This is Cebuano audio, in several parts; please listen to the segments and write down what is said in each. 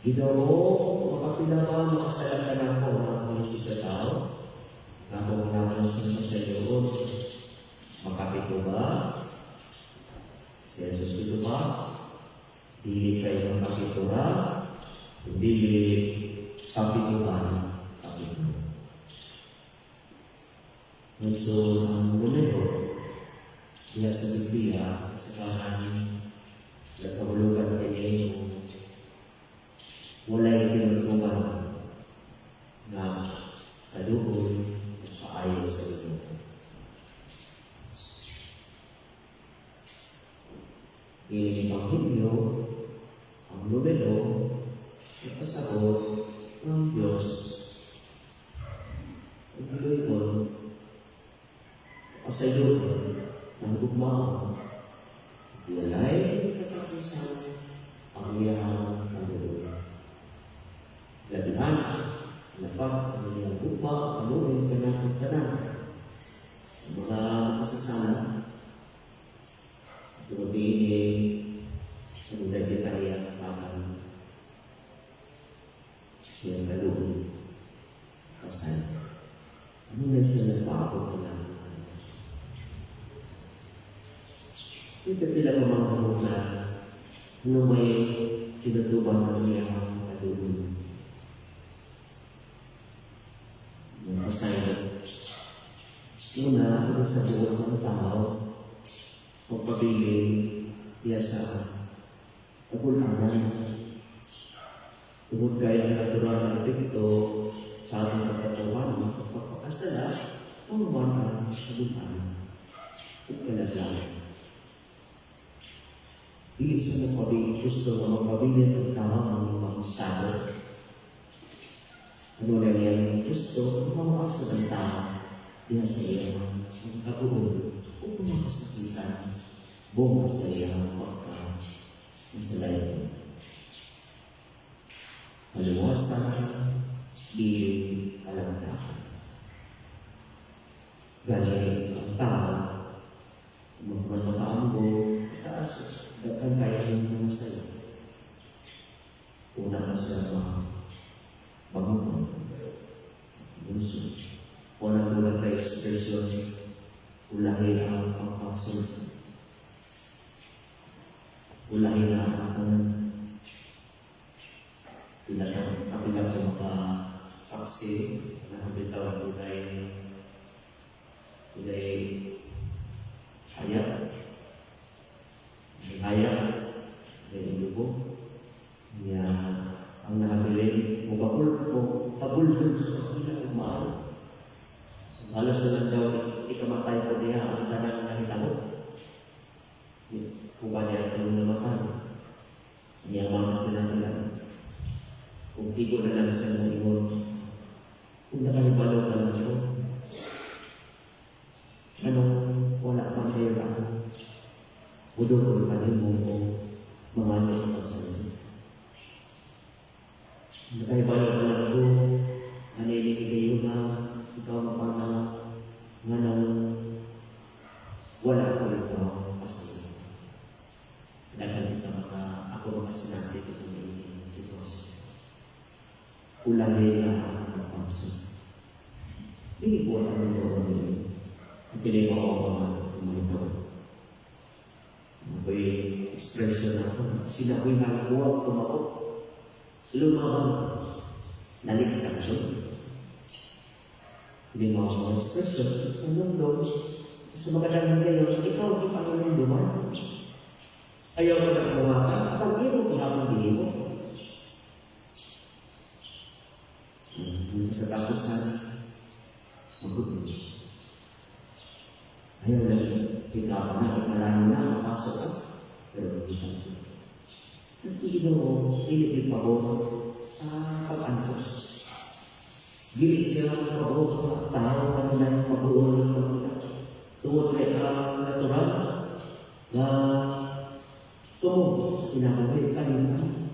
Ginoo, makapila ba makasala kanako ang akong isigkatawo? Nga akong gihapon sa masayoon. Makapito ba? Si Jesus mitubag, "Dili kay makapito ra, kundi kapituhan kapito." So, ang numero, diha sa Biblia, kasagaran, nagkahulugan kini walay tinutuban na kaluoy at paayo sa Ginoo. Ining Ebanghelyo, ang numero, nagpasabot ang Diyos ang hiluyon, pasayon ng gugmaon, walay katapusan ang iyang kaluoy. Labihan, lapat ang iyang gugma, kaluoy kanatong tanan, ang mga makasasala. Tungod niini, kanunay kita iyang hatagan sa iyang kaluoy. Pasay. Ano na siya nagpaabot ka na? Ito pila ka mga na ano may tinutuban ng iyang kaluoy. Yung pasay. Una, ito sa buot ng tao, magpabilin diya sa kagulangan. Tungod kay ang natural na epekto sa atong pagkatawhan, sa pagpakasala, mahuman ang kagulangan ug kalaglagan. Dili sa magpabilin, gusto nga magpabilin ang tao ng mga estado. Ano lang yan gusto, mawasad ang tao diha sa iyang pagkabuod o mga kasakitan bunga sa iyang pagka masalayon. Kaluwasan, dili kalaglagan. Gani ang tao, magman makaamgo, taas, daghan kayo ng mga sala. Una na sila mga bangungon, bunso. Unang bulan kay expression, ulahi ang pagpasol. Ulahi na ang akong pila ka, kapila ko makasaksi na bitaw dunay dunay hayag. May hayag, may ilubo. Niya, ang nakabilin, mubakul o pagulbul sa pagkila ug maayo. Halos na lang daw ikamatay ko niya ang tanang nahitabo. Kuba niya itong namatay. Niya mga sila. Kung tigo na lang siya ng ingon, kung nakahibalo ka lang ko, anong wala pang kayo ako, budol ka nimo o mga ka sa inyo. Nakahibalo ka lang ko, nanili kayo na ikaw mapana nga nang wala ko ikaw kasi. Daghan kita mga ako mga sinabi ko kung sitwasyon. Ulahi na ang pagpasok. Dili ko alam ang doon nila. Ang pinay mo ako mga kumahitaw. Ako'y expression ako. Sinabi nga huwag tumako. Lumabang. Naligsan siya. Hindi mo ako mga expression. Anong doon? Sa magandang ngayon, ikaw di panunumduman. Ayaw ka na buhatan. Pag imo, gihapon gihimo. Sa tapusan, magulo. Ayaw lang, kita pa na, malayo na, mapasok ka. Pero kita ko. At Ginoo, dili di pabor sa pag-antos. Dili siya pabor sa tao kanila mabuo ng pagkita. Tungod kay ang natural na tumong sa kinabuhi kalipay.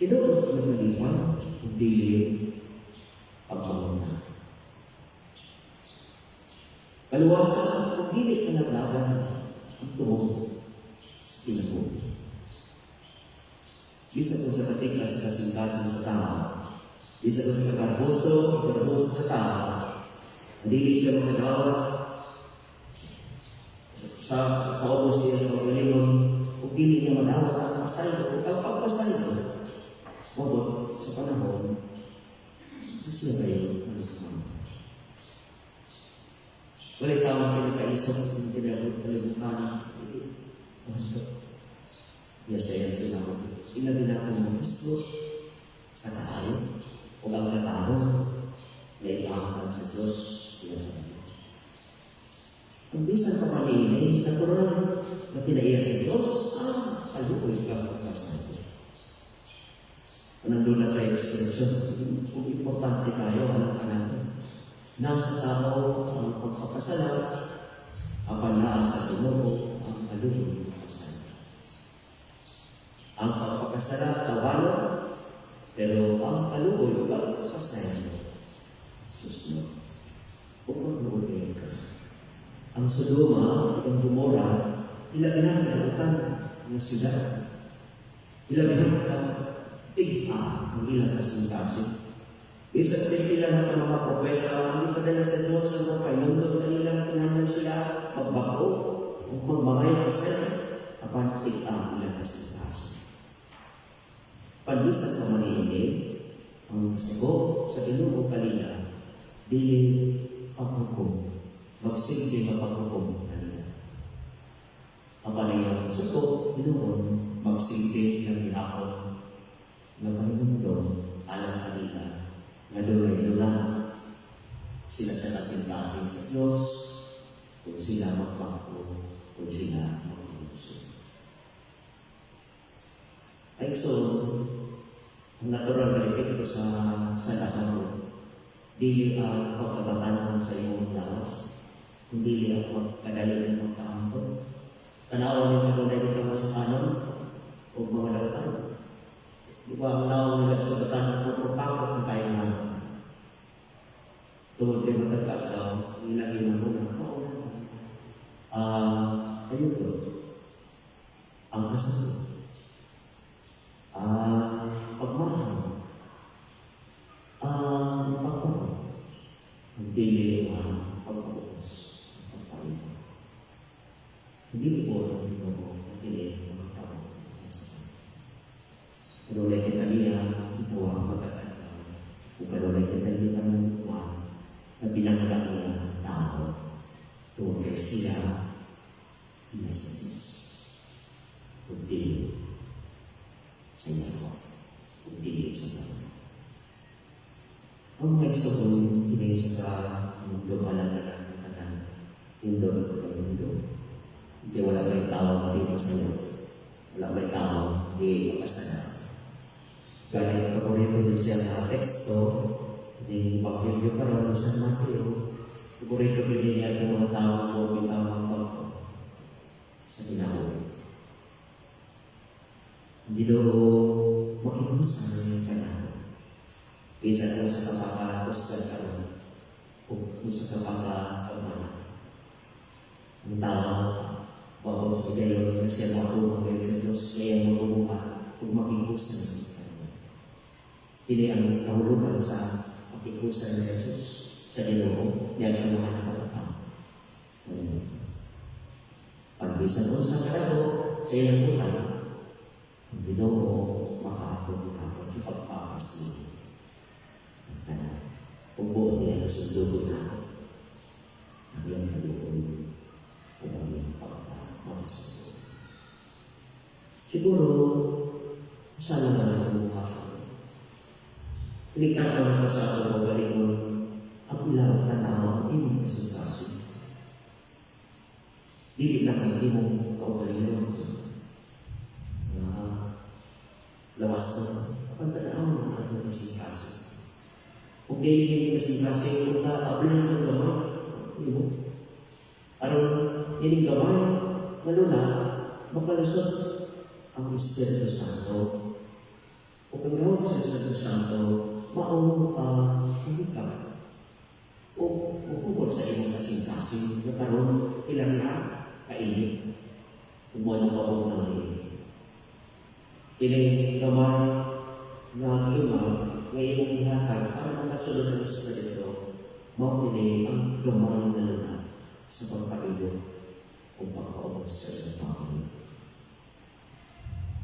Tinuod na kalipay, kung dili pagpamuna. Kaluwasan kung dili kalaglagan ang tumong sa kinabuhi. Bisan kung sa katika sa kasing-kasing sa tao, bisan kung sa kagarboso, garboso sa tao, dili siya makadawat sa paubos siya sa kaugalingon, ug dili niya madawat ang pasaylo, ang pagpasaylo, mabot sa panahon, siya kayo ano. Wala tao ang pinakaisok ng kalibutan. Iya sa iyang tinawag. Ilabi na akong mahisgot sa kaayo o ang katarong na iangkan sa Diyos iya sa kanya. Kung bisan pa man niini, natural na kinaiya sa Diyos, kaluoy kang pagpasaylo. Anong doon na tayo ekspresyon? Kung importante tayo, alam ka natin. Nasa tao ang pagpapasala, apan naa sa Ginoo ang kaluoy ng pasaylo. Ang pagpapasala, tawano, pero ang kaluoy, pagpasaylo. Diyos no, kung magluoy ka. Ang Sodoma ang Gomora, ilabihan ka ng siyudad. Ilabihan ka tig-a ang ilang kasing-kasing. Bisan din pila na mga propeta, hindi padala sa Diyos ang mga painundot kanilang kinahanglan sila magbago o magmangay pasaylo, apan tig-a ang ilang kasing-kasing. Pagbisan pa man niini, ang sugo sa Ginoo kanila, dili paghukom, magsilbi nga paghukom kanila. Ang panayang sugo, hinuon, magsilbi ng gihapon nga pahinumdom alang kanila nga dunay dula sila sa kasing-kasing sa Diyos kung sila magbago, kung sila magluso. Ay so, ang natural na epekto sa sala mo, dili ang pagkabatanon sa imong lawas, kundi ang pagkadali ng magkaangkon. Tanawa ninyo kung dahil ka sa kanon o mga dawatan. Di ba ang naong nila sa batanon mo, pangkot na tayo na. Tungod kay matag adlaw, ilang ilang mo na, oo na. Ayun ko, ang kasakit, ang pagmamahal, ang pagpapag, ang dili ang pagpapaubos, ang pagpapalit. Hindi po ang Ginoo ang dili ang mga tao. Kanunay kita niya, ito ang magkakataon. Kung kanunay kita niya ang na binangga niya tao, tungkol kay sila, hindi sa Diyos. Kundi sa Yahweh. Kundi sa Panginoon. Ang mga igsoon, kini sa ka mundo alam na natin tanan. Mundo ito kay mundo. Hindi wala may tao hindi masaya. Wala may tao hindi makasala. Ganit paborito din siya nga teksto ni Ebanghelyo karon ni San Mateo. Paborito din niya ang mga tao mo bitaw magbago sa kinabuhi. Hindi do makihusay ka na. Bisan kung sa kapaka-kusgan karon o kung sa kapaka-pagmana. Ang tao, bago sa higayon na siya matulong kayo sa Diyos, kaya mabubuhat kung makighusay ka. Ini ang kahulugan sa pakighusay ni Jesus sa Ginoo niya ang mga nakapatang. Pagbisan mo sa kadako sa ilang buhay, ang Ginoo makaatong gihapon sa pagpapas niya. Ang tanan. Kung buot niya nasundugon na ang iyang kaluoy o ang iyang pagpapasundog. Siguro, sana nga ang mukha ko. Pinigtanaw na ko sa akong kaugalingon, ang ilang tanaw ang imong kasing-kasing. Dili lang ang imong kaugalingon. Lawas na, apan tanaw ang atong kasing-kasing. Kung dili yung kasing-kasing, kung ka, ng gamay, imo. Aron, ining gamay, lalo na, makalusot ang Espiritu Santo. O kung gawin sa Espiritu Santo, mao ang uh, o uhubot sa imong kasing-kasing na karon ilang kainit. Kung mo ang pabog ng init. Kining gamay nga lungag nga imong gihatag para makasulod ang Espiritu, mao kini ang gamay nga lungag sa pagpaigo o pagpaubos sa iyong pamilya.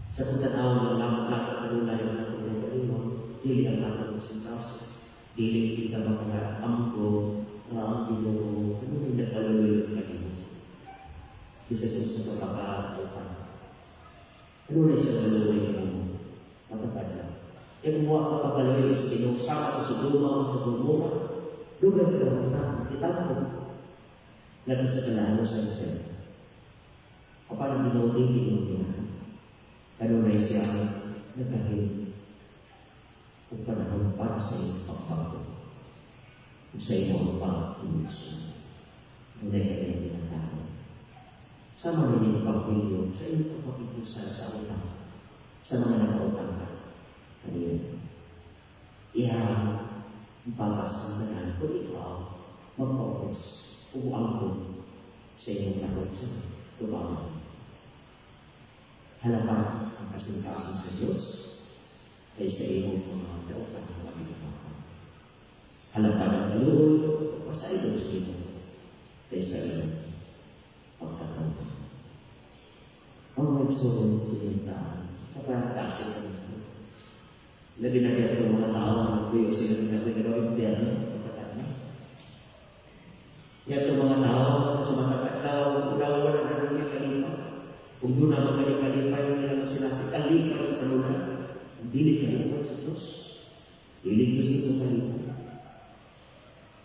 Sa kung tanaw ng lamang nato kanunay ang atong kaugalingon, dili ang atong kasing-kasing, dili kita makaamgo nga ang Ginoo kanunay nagkaluoy kanimo. Bisag kung sa pagkakautan. Kanunay sa kaluoy kanimo, matapad lang. Kaya kung wa ka pagkaluoy sa Ginoo sama sa Sodoma, sa Gomora, dugay ka na kita ko. Labi sa kalalo sa hotel. Kapag ang Ginoo dili mo niya, kanunay siya nagkahil ug panahon para sa iyong pagbago ug sa iyong pag-inuso. Dunay kanyang ginatawag. Sama nining pagpilyo sa iyong pagpakigusal sa utang, sa mga nakautang ka. Kaniya. Iya, ipagas ang tanan kung ikaw magpaubos o angkon sa iyong takot sa tubangan. Halapan ang kasing-kasing sa Diyos kaysa iyong mga dautan ng mga ginagawa. Halapan ang kaluoy pasaylo sa Ginoo kaysa iyong pagkatao. Ang magsulong tinintaan, kapag-tasin ka nito. Labi na kaya itong mga tao na nagtuyo sila ng nagagawa impyerno, pagkatao. Yan itong mga tao na sa mga katao, daw wala na nang kalipa. Kung doon na magkalipa yung nila sila, kalipay sa kanila. Dili kalipay sa Diyos. Dili Diyos ito kalipay.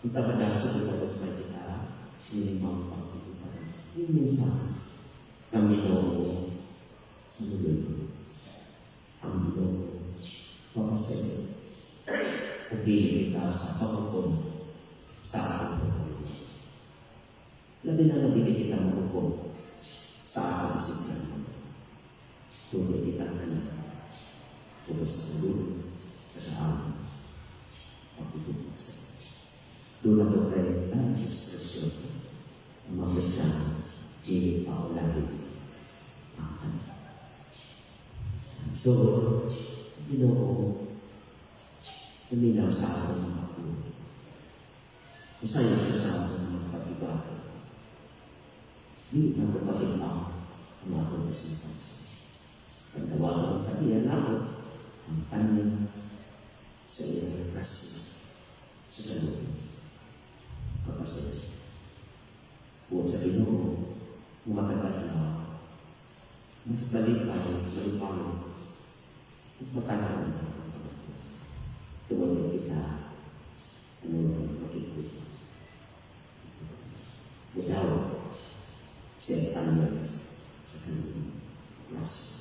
Kung tamadasig ito pag kita, hindi mga pagkikita. Yung mensahe ng Ginoo, ang ang Ginoo, mapasaya. Kung dili kita sa paghukom sa atong pagkaluoy. Labi na dili kita mahukom sa atong isipan. Tungkol kita na tungkol sa kaluoy, sa kaaway, paghukom sa. Doon na po tayo ang ekspresyon ang mga Kristiyano, dili paulahi ang tanan. So, Ginoo, uminaw sa atong mga buhay. Usayo siya sa atong mga pag-ibato. Di na ito patimbang ang atong kasing-kasing. Pagdawagan ang kaniya nato, ang kanya sa iyang grasya sa kaluoy. Kapasay. Buot sa Ginoo, mga na mas balipay, malipay, ug matanaw na ang pagkabuto. Tungod kay kita, ano makikita. Budaw, siya tanyag sa kanyang grasya.